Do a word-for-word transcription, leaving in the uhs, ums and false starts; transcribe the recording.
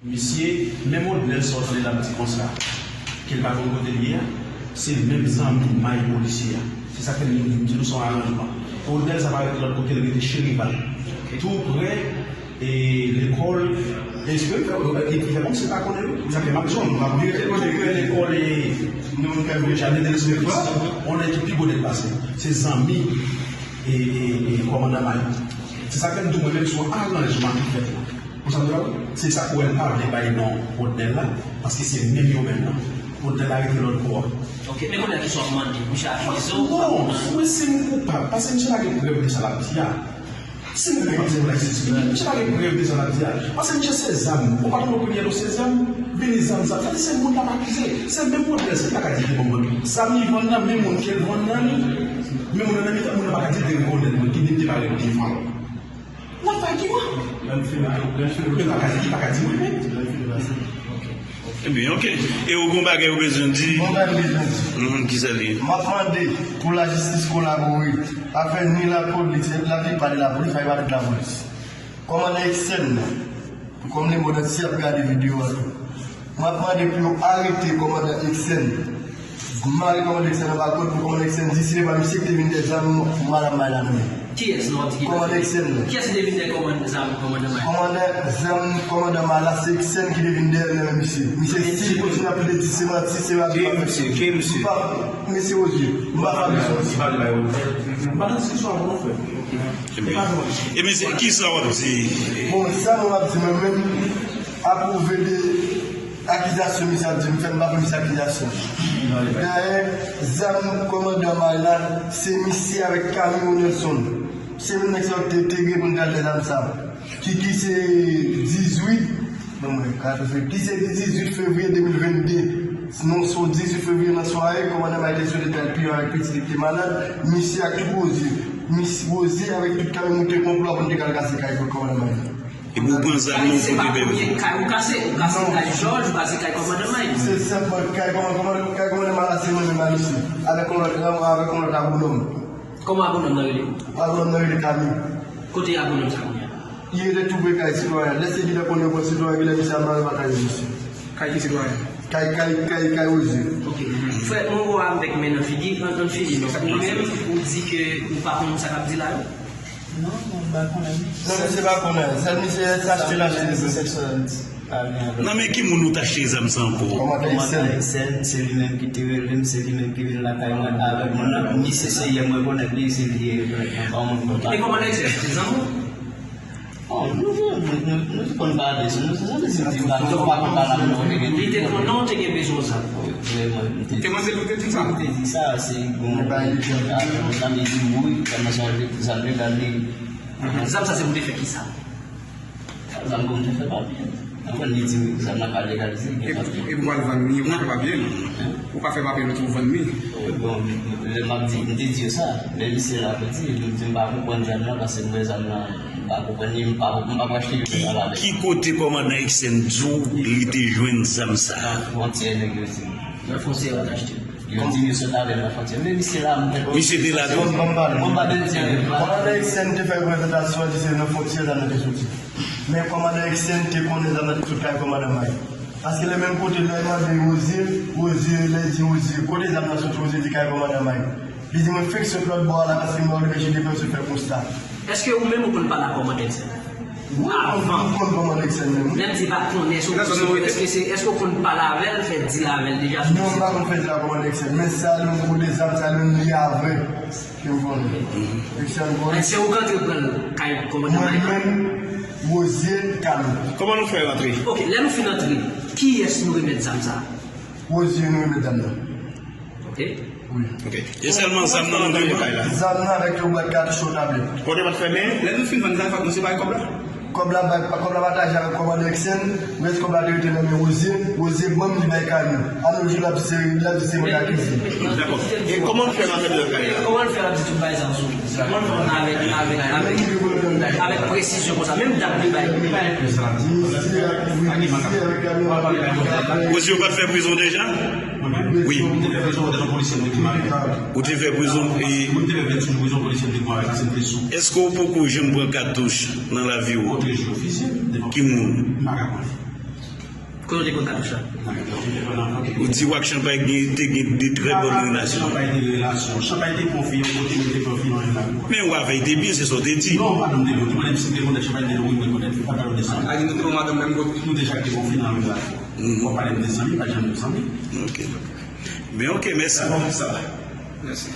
Misye, menm Odnel sa w tande l ap di konsa, ke l pa konn kote l ye a, se menm zanmi may polisye a. Se sa k fè m di nou se yon aranjman. Odnel sa pa rete lòt kote, l rete Cherival. Tou prè, e, lekòl, e, se menm fè, e, e, fè kòmsi l pa konnen, wi. Sa fè m ap di w, li rete tou prè lekòl, e, nou fè jaden de lesperians, on nèg ki pi gwo nèg pase l. Se zanmi, e, e, e, kòmandan may. Se sa k fè m di w, mwen menm, se yon aranjman ki fèt la. Ou sa m di la wi? Se sa k ou wè l pa vle bay non Odnel la, paske se menm yo menm nan. Odnel la rete lòt bò a. Ok, men kounye a kisa w ap mande? Misye akize w? Non, mwen si m koupab, paske misye pa gen prèv de sa l ap di a. Si m koupab, se pou l egzplike. Misye pa gen prèv de sa l ap di a. Paske misye se zam. Ou pa tande premye dosye zam? Vini zam, zam. Sa di se moun l ap akize. Se menm Odnel, se li pa ka di te bon mwen. Zam li vann nan, men moun ke l vann nan li. Men moun nan, men moun nan pa ka di te rekonèt mwen, ki di m te parèt devan l. Nan fè ki mwen? Lè m fini, lè m fini. Men pa ka di, li pa ka di mwen menm. Lè m fini, lè m fini. Ebyen, ok. E ou gon bagay ou bezwen di? Gon bagay m bezwen di. Mhm, ki sa l ye? M ap mande pou lajistis kolabore. Afè ni lapolis, la plupart de lapolis, fè pati de lapolis. Kòmandan Eksenn nan, kòm le monde antye ap gade videyo a tou. M ap mande pou yo arete kòmandan Eksenn. Mare kòmandan Eksenn anba kòd pou kòmandan Eksenn di si se pa misye ki te vin dèyè zam madanm may la nan men. Kiyès non w ap di ki? Kòmandan Eksenn nan. Kiyès ki te vin dèyè kòmandan zam kòmandan may la? Kòmandan zam kòmandan may la se Eksenn ki te vin dèyè l nan men misye. Misye si li kontinye ap rele di se manti, se pa vre. Ki misye? Ki misye? M pa, mesye Rozier, m pa fè misye. M pa nan diskisyon avè w non frè. E misye, kisa w ap di? Bon, sa mwen ap di mwen menm, apwouve de akizasyon misye ap di m fè, m pa fè misye akizasyon. Dayè, zam kòmandan may la, se misye avèk Camille Nelson. Se menm nèg sa yo te, te gen pou n t al dèyè zam sa. Kiki se dizuit, bon, mwen, ka fè, ki se dizuit fevriye de mil vennde. Sinon, se dizuit fevriye nan sware, kòmandan may te sou detay pi avèk pitit li ki te malad, misye ak tout Rozier. Misye Rozier avèk tout Camille monte konplo a pou n te kal kase kay kòmandan may. Epi w pran zam nan, w pote bay yo. Kay ou kase, ou kase kay Jòj, ou kase kay kòmandan may. Se senpman kay kòmandan, kòmandan, kay kòmandan may la, se mwen menm ak misye. Avèk yon lòt, avèk yon lòt agwonòm. Kòman agwonòm nan rele? Agwonòm nan rele Kami. Kote agwonòm sa kounye a? Li rete tou pre kay sitwayen. Lè se gentan konnen yon sitwayen, genlè misye ap mare batay misye. Kay ki sitwayen? Kay, kay, kay, kay Rozier. Ok. Frè, mwen wè w avèk men nan figi, ann, ann fini non. Ou menm, ou di ke ou pa konn sa k ap di la yo? Non, mwen pa konnen. Non, misye pa konnen. Sèl misye se achte l achte. Nan men ki moun ou t achte zam sa ankò? Kòmandan Eksenn. Kòmandan Eksenn, se li menm ki te rele m, se li menm ki vin lakay mwen avèk moun nan. Misye se yè mwen konnen li, se li ki rekonèt mwen pa moun konn pale. E kòmandan Eksenn, se zanmi w? Oh, nou, nou, nou, nou, nou konn pale, se nou, se sa nou di, nou pa konn pale ak nou, nou te gen. Li te konnen w te gen bezwen zam. Wi, wi, mwen, mwen te di. Te mande l, ou te di sa? Mwen te di sa, se bon, mwen pa gen zam, li di wi, kòmanse zam legal li. Zam sa se pou te fè kisa? Zam pou m te fè papye. Anfen, li di zam nan pa legalize, gen papye. E pou w al vann li, ou pa fè papye l? Ou pa fè papye l, ou tou vann li? Bon, lè m ap di, m te di yo sa, men misye la tou di, m di m pa konprann zam nan, paske m wè zam nan, m pa konprann li, m pa, m pa achte li, m pa pale. Ki kote kòmandan Eksenn di w li te jwenn zam sa a? Nan fwontyè nèg yo di m. Nan fwontyè yo t achte l. Yo di misye t avè m nan fwontyè. Men misye la, m te... Misye te la tou? Mwen pa te di anyen. Kòmandan Eksenn te fè prezantasyon an, di se nan fwontyè zam nan te soti. Men kòmandan Eksenn te konnen zam nan te sot kay kòmandan may. Paske lè menm kote lè l mande Rozier, Rozier, lè l di Rozier, kote zam nan soti, Rozier di kay kòmandan may. Li di mwen fèk sot lòt bò a la, paske m wè w te mèche depann sou fè konsta. Èske ou menm ou konn pale ak kòmandan Eksenn? Wi, m konn, m konn kòmandan Eksenn menm, wi. Lè m di pa konnen, èske ou konn, èske se, èske ou konn pale avè l, fè dil avè l deja sou... Non, m pa konn fè dil ak kòmandan Eksenn, men sa li menm kote zam, sa li menm li avè ke m konnen. Eksenn konnen. Se ou k antre pran l kay kòmandan may la? Mwen menm, Rozier, Kami. Kòman nou fè rantre? Ok, lè nou fin antre, kiyès nou remèt zam sa a? Rozier nou remèt zam nan. Ok. Wi. Ok. E sèlman zam nan nou te gen kay la? Zam nan avèk yon bwat katouch yon tablèt. Kote pa t fèmen? Lè nou fin vann zam, fòk nou separe kòb la? Kòb la, kòb la pataje avèk kòmandan Eksenn, rès kòb la te rete nan men Rozier, Rozier ban m li bay Kami. Ann jou l ap di se, l ap di se mwen k akize. Dakò. E kòman nou fè rantre nan kay la? Kòman nou fè ap di tout bagay sa sou avèk, avèk, avèk, avèk presizyon konsa? Menm dat li bay. Misye ak, wi, misye avèk kamyon. Misye yo pa t fè prizon deja? Wi. Mwen te fè prizon, mwen te nan polisye, mwen te mare. Ou te fè prizon, e... Mwen te fè vennsenk jou prizon, polisye, mwen te mare, sa se m te sou. Èske w poko janm pran katouch nan lavi w? Otrejou, ofisye. Ki moun? M pa ka konnen. Kote w te konn Katoucha? Ou di w ak Chanpay gen, te gen de trè bòn relasyon. Chanpay te gen relasyon. Chanpay te pran fi yon kote, mwen te pran fi yon lòt. Men w avè l te byen, se sa w te di. Non, madanm te byen. Ou te mande m si m te konnen Chanpay, m te di wi, mwen konnen. Ou pa pale de sa. A di nou te pran madanm menm kote. Nou te chak te pran fi nan relasyon. Ou pa pale de zanmi, pa janm de zanmi. Ok. Men ok, mèsi. Bon, sa va. Mèsi.